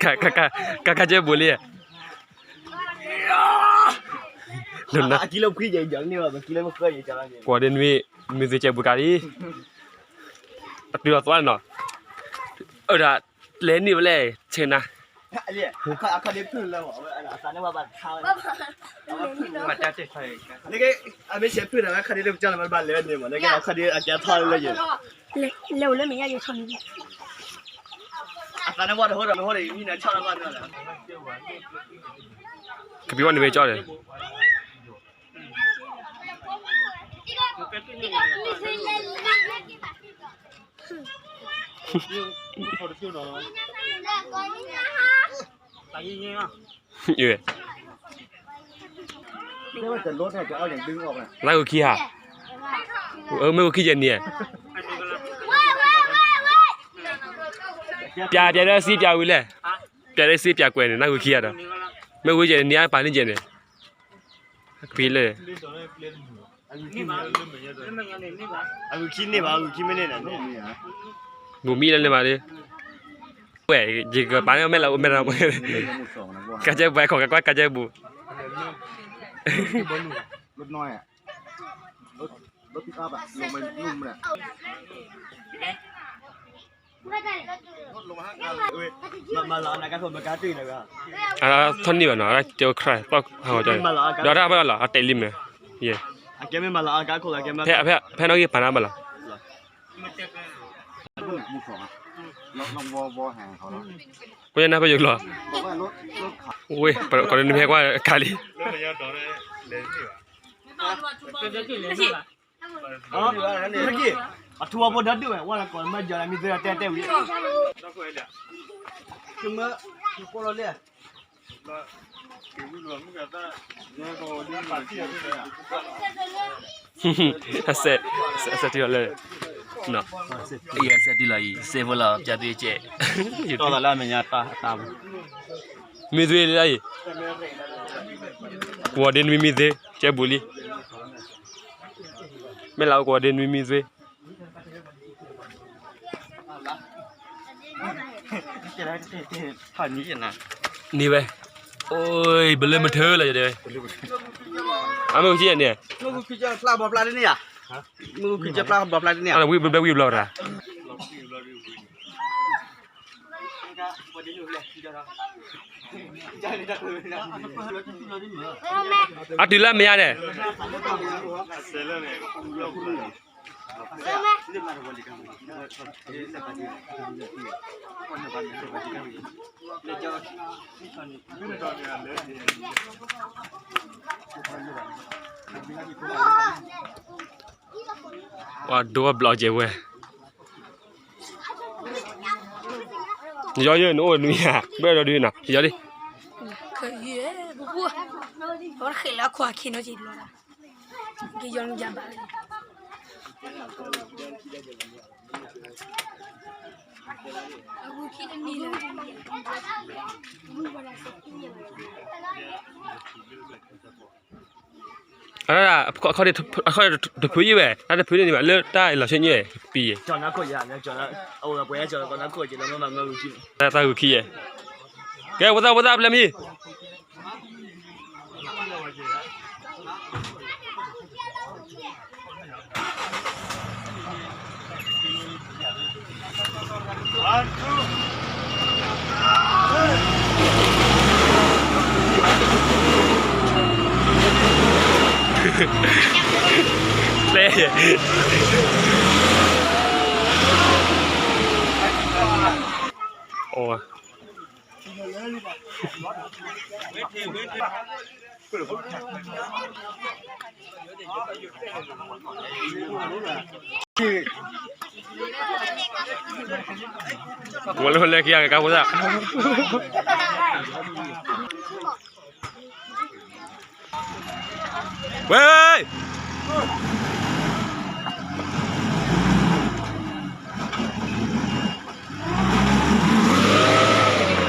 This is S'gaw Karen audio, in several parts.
ကကကကကဲဘူးလံ, အကံလိခွံယဲၢ်ယဲၢ်န့ၣ်ဘၣ်, ပကံလိခွံယဲၢ်ယဲၢ်န့ၣ်, ကွၢ်ဒ်နွံမုၢ်သ့ၣ်ကဲဘူးကါလံ, အတုၤလီၤသွါနီၤ, အဒၣ်လဲၤန့ၢ်ဝဲလဲၣ်, ဆ့နၤ အခီဒ့ဖုၣ်လၢဝဲ, အသးန့ၣ်ဝဲဘၣ်ခါဝဲ, အမ့ၢ်ဆဲးဖုၣ်န့ၣ် အခီဒ့လၢပကၢ်လီၤ ဘၣ်လဲၤဝဲန့ၣ်မး, အခီဒ့အကဲထီၣ်လၢယဲၢ်, လဲၤအိၣ်လၢမဲာ်ညါယဲၢ်ထီၣ်န့ၣ်, အသးန့ၣ်ဝဲတဟိဒီး တဟိဒီး မံနၤဆီလီၤဘၣ်န့ၣ်, ကပံၤဝဲန့ၣ်ဝဲကၠီဒီး နၢ်ဟူခံဟါ, မ့ၢ်ဟူခံယဲၢ်နံၤ, ပျဲပျဲဒီးစံပျဲဝံၤလဲၣ်, ပျဲဒီးစံပျဲကွဲးန့ၣ် နၢ်ဟူခံဟါဒီး, မ့ၢ်ဟူယဲၢ်နံၤ အပာ်န့ၢ်ယဲၢ်န့ၣ်, ကပံၤလၢ အဂုၤခံန့ၢ်ဘၣ်, အဂုၤခံမ့ၢ်န့ၢ်န့ၣ်, ဘူးမံလၢန့ၣ်ဘၣ်ဒီး, ဝဲ ယကပာ်န့ၢ်မဲာ်လၢမဲာ်လီၤ, ကါကဲဘူး အဲ ခိးကကွၢ်ကါကဲဘူး, ထီၣ်န့ၢ်ဘၣ်နီၤ, တဲဝဲခရၢ်, ဒီးတၢ်ဘၣ်လီၤ အတဲလံမ့ၢ်, ဖဲဖဲနီၣ်ဂံၢ်ပာ်နၤဘၣ်လီၤ, ကွၢ်ညါနၢ်ပယိၤလီၤ, ဝဲ ကိးနမ့ၢ်ဟဲကွၢ်ကါလံ, အထူအဖိဒၢဒုးဝဲ ဝဲလၢကိးမၢယီၤလၢမံၤသ့တဲတဲဝံၤ, ကမၢ ကကိးလီၤလဲၣ် အစဲးတံၢ်လီၤအံၤ စဲးဖိလီၤ ပျးသွံၣ်ကဲး, တီၢ်သးလၢအမဲာ်ညါတၢ်တၢ်, မံၤသွံၣ်လၢအံၤ, ကွီၢ်ဒ့နွံမံၤသွံၣ် ကဲဘူးလံ, မ့ၢ်လၢကွီၢ်ဒ့နွံမံၤသွံၣ် န့ၢ်ဝဲ, အိ ပလၢမထၢလီၤယတဲဝဲ, အမ့ၢ်ဝံၤကံယဲၢ်န့ၣ်, မ့ၢ်ဝံၤကံဖျါဘီဖျါတန့ၢ်ဧါ, ဝံၤဘျီဝံၤဘျီတၢ် အတုၤလၢမဲာ်ညါန့ၣ်, ပှၤဒိဘျီကဲဝဲ, ယီၤယဲၢ်နအိၣ်နွံဧါ, ဘၣ်ဒီးဒုးနီၤ ယီၤလံ, အဝဲတဃဲးလၢအခွါခံနီၤက့ၤလီၤ, က့ၤယီၤနုၤယၤဘၣ်, အခီ အခီ တဖုယံၢ်ဝဲ တၢ်တဖုန့ၣ်န့ၣ်ဘၣ် လၢတၢ်လီၤဆ့ညါ ပံၤ, တၢ်ဂုၤခံယဲၢ်, ကဲ ဝဲသၣ် ဝဲသၣ် ပျဲမံၤ လဲၣ်, အိၣ် ဝဲလၢလဲၤက့ၤကါဖိသၣ်, ဝဲ One,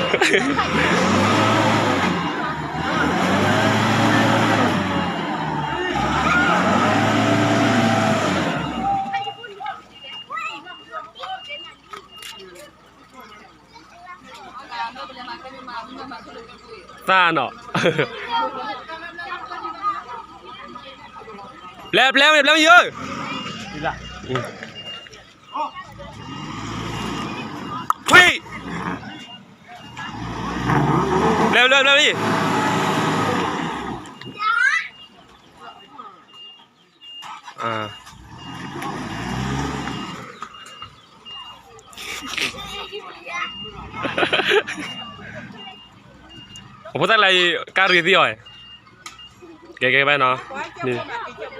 two, three. သၣ်နီၤ, ပျဲပျဲမ့ၢ် ပျဲမ့ၢ်ယိၤ, ထွံၣ်, ပျဲပျဲပျဲမ့ၢ်, အဖိသၣ်လၢ ကၢ်ရံသံအီၤ, ကဲကဲဘၣ်နီၤ, န့ၣ်